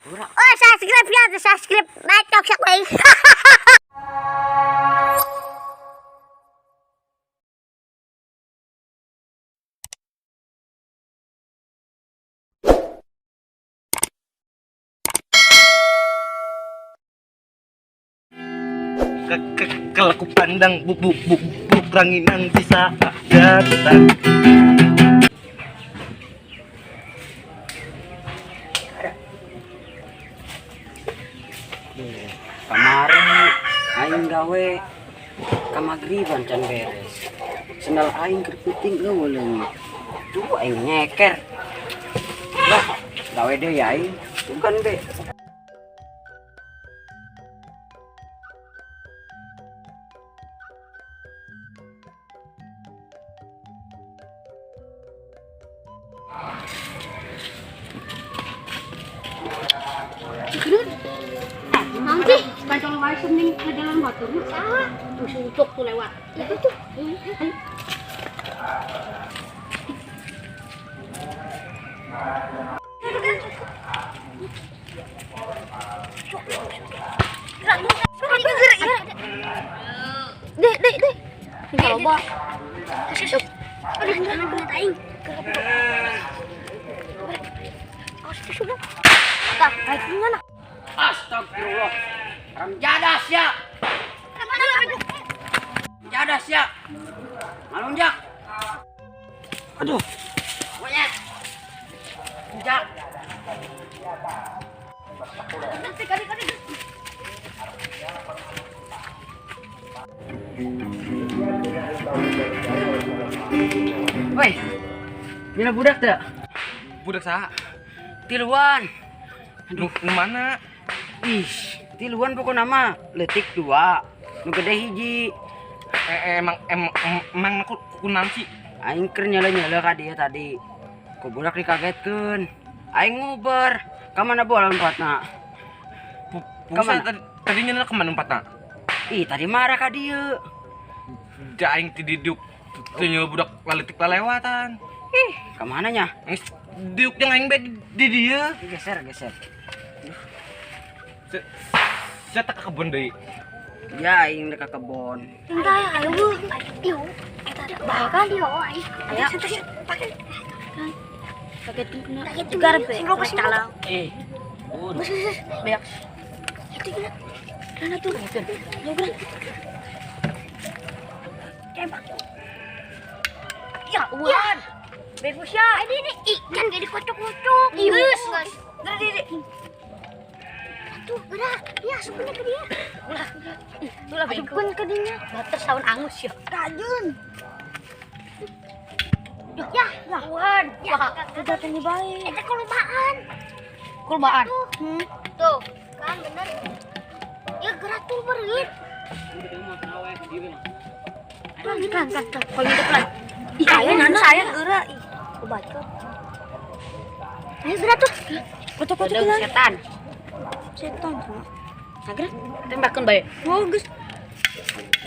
Oh, subscribe ya, subscribe. Bacok sak bae. Kalau ku pandang bu bu bu bu ranginang bisa datang. Kamari aing gawe ka magriban can beres. Sendal aing keur peuting euweuh leungit. Tuh aing nyeker. Lah, gawe deui aing. Bukan be. Nanti pancong wae sening ke jalan batur. Saha? Tuh si Ucok tuh lewat. Itu tuh. Ayo. Dek, dek, dek. Coba. Aduh, jangan bener aing. Awas itu sudah. Tah, aingnya nah. Astagfirullah. Haram jadas ya. Jadas ya. Malunjak. Aduh. Monyet. Lunjak. Woi. Nyala budak teu? Budak saha? Tiluan. Nu nu mana? Ih, tiluan pokokna mah leutik dua, nu gede hiji. Eh, emang emang emang aku kunaon sih? Aing keur nyele-nyele ka dieu tadi. Ku budak dikagetkeun. Aing nguber. Ka mana bola lompatna? Pusa Kemana? tadi tadi nyana kemana lompatna? Ih, tadi marah ka dieu. Ja aing ti didiuk teu nyele budak laletik lalewatan. Ih, ka mana nya? Geus diuk jeung aing bae di dieu. Geser, geser. Saya tak ke kebun deui. Ya aing rek ka kebon. Entah ya, ayo bu. Ayo, eta bahkan dia aing. Ayo, pakai. Kaget kena. Tegar be. Calang. Eh. Bun. Beak. Itu gila. Mana tuh? Ayo gerak. Tembak. Ya, uan. Bagus ya. Ini ini ikan gak dikocok-kocok. Geus. Gerak diri. Tuh, gerak. Ya, asupnya ke dia. Ulah. Itulah asupkeun ke dinya. Bater saun angus ya. Rajun. Ya, ya. Uan. Ya, udah tanya baik. Eta kulubaan. Kulubaan. Tuh, kan bener. Ya gerak tuh berit. Pelan, pelan, pelan, pelan. Kalau gitu pelan. Ih, saya nana saya gerak. Ih, aku bacot. Ayo gerak tuh. Kocok-kocok Bedeng setan. Setan. Nah, gerak. Tembakeun bae. Bagus.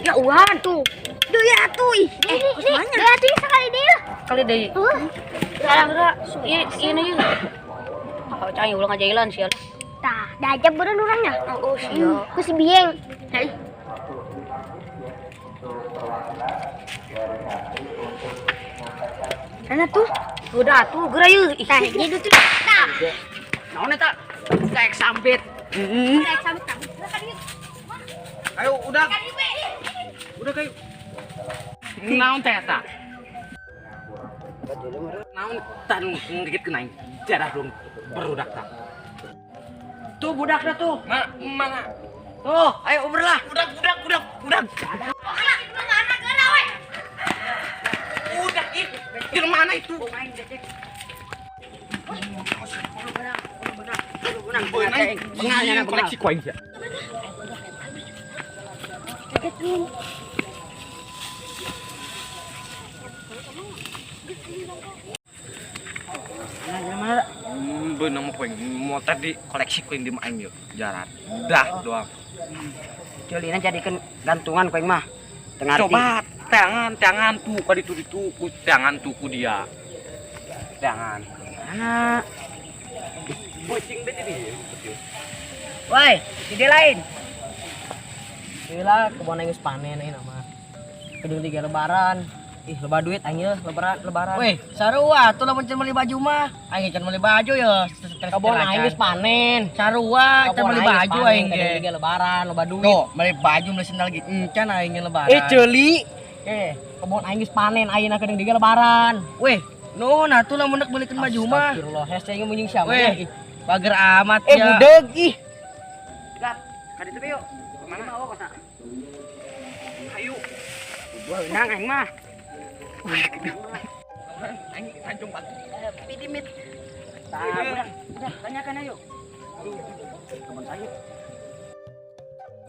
Ya uan tuh. Duh ya tuh. Ih, eh, nih, ya tuh sekali dia. Kali deui. Gerak Gerak. Ieu ieu ieu. Ah, cai ulah ngajailan sia. Tah, dah aja beureun urangnya. Oh, sia. Ku si Bieng. Hei. Mana tuh? Udah tuh geura yeuh. Ih, Tah, jadi tuh. Tah. Naon eta? Kayak sambit. Naik samit tah. Gerak ka dieu. Ayo udah Ka dieu we. udah kayu. Naon teh eta? Naon tan ngegigitkeun aing. Jarah dong berudak tah. Tuh budakna tuh. Mana mana? Tuh, ayo uber lah. Udah udah udah udah. Mana geura we? Udah ih. Di mana itu? Bengal nyana bengal. Koleksi ku aing ya. Kagetkeun. Mana? Beunang mah ku aing mau tadi koleksi ku aing di aing yuk. Jaran. Dah doang. Jolina jadikeun gantungan ku aing mah. Tengah Coba tangan tangan tuh ka ditu ditu ku tangan tuh ku dia. Tangan. Mana? Bocing bete di. Woi, ide lain. Gila, kebon aing geus panen ayeuna mah. Kedung tiga lebaran. Ih, loba duit aing ye lebaran. Weh, sarua atuh lamun can meuli baju mah. Aing can meuli baju ya. Kebon aing geus panen. Sarua can meuli baju aing ge. Tiga lebaran, loba duit. Tuh, meuli baju meuli sendal ge encan aing ge lebaran. Eh, ceuli. Eh, kebon aing geus panen ayeuna kedung tiga lebaran. Weh, nuhun atuh lamun rek meulikeun baju mah. Astagfirullah, hese aing munjing siapa? Weh, bager amat ya. Eh, budeg ih. Gap, ka ditu yuk. Mana mau kosna? Ayo. Gua heunang aing mah. Aing tanjung batu. Pidimit. Tah, udah, tanyakan ayo. Kebon sayur.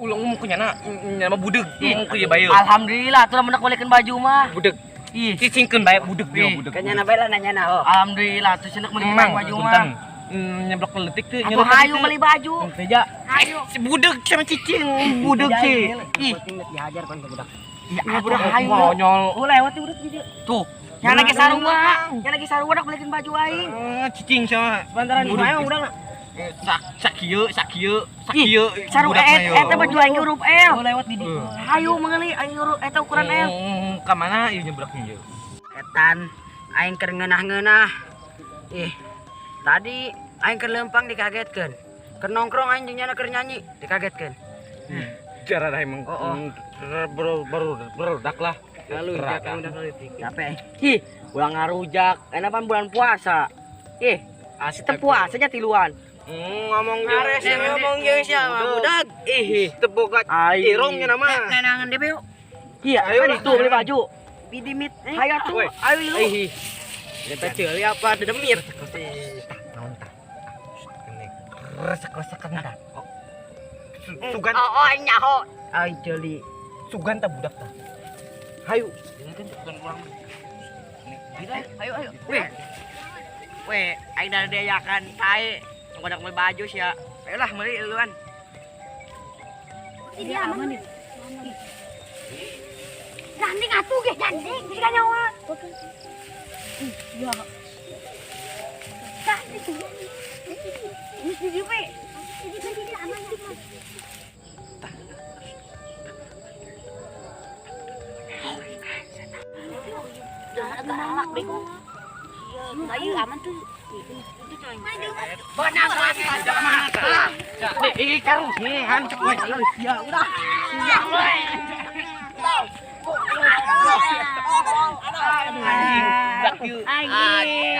Ulah ngomong ke nyana, nyana mah budeg. Ngomong ke ieu bae. Alhamdulillah atuh lamun rek meulikeun baju mah. Budeg. Ih, Cicingkeun bae budeg dia budeg. Ka nyana bae lah nanyana ho. Alhamdulillah atuh cenah meulikeun baju mah. Nyeblok leutik teu. Atuh hayu meuli baju. Teu Hayu. Si budeg sama cicing, budeg sih. Ih, dihajar kon budak. Ya budak hayu. Monyol. Oh, lewat tuh budak di Tuh. Yang lagi sarua, yang lagi sarua dak belikin baju aing. Cicing sama. Sebentar di mana udah enggak? Sak kieu, sak kieu, sak kieu. Sarua eta baju aing huruf L. Oh, lewat di dieu. Hayu meuli aing huruf eta ukuran L. Ka mana ieu nyeblok ieu? Etan aing keur ngeunah-ngeunah. Ih, tadi aing keur leumpang dikagetkeun. Keur nongkrong aing jeung nyana keur nyanyi dikagetkeun. Jarang emang. Baru lah. Lalu udah kali Capek. Ih, ulah ngarujak. Enak pan bulan puasa. Ih, asli teh puasanya tiluan. Ngomong ngomong jeung siapa budak. Ih, teboga irungnya nama. Nenangan deui yuk. Iya, Ayo kan itu beli baju. Pidimit. Hayu atuh, ayo lu. Ih. Kita ceuli apa dedemir. Naon tah? Resek-resekan tah. Sugan. Oh, aing nyaho. Aing ceuli. Sugan tah budak tah. Hayu. Sugan urang. Ayo ayo. Weh. Weh, aing dari diajakan tae. Ngodak beli baju sia. Ayolah meuli duluan. Ini aman nih. Gandeng atuh ge, gandeng bisa nyawa. Iya. Gandeng. Ini di we. Ini aman aman. Galak bego. Iya, aman tuh. Benang lagi mata. Ih, karuhan cek we. Ya udah. Anjing, budak ieu. Aing.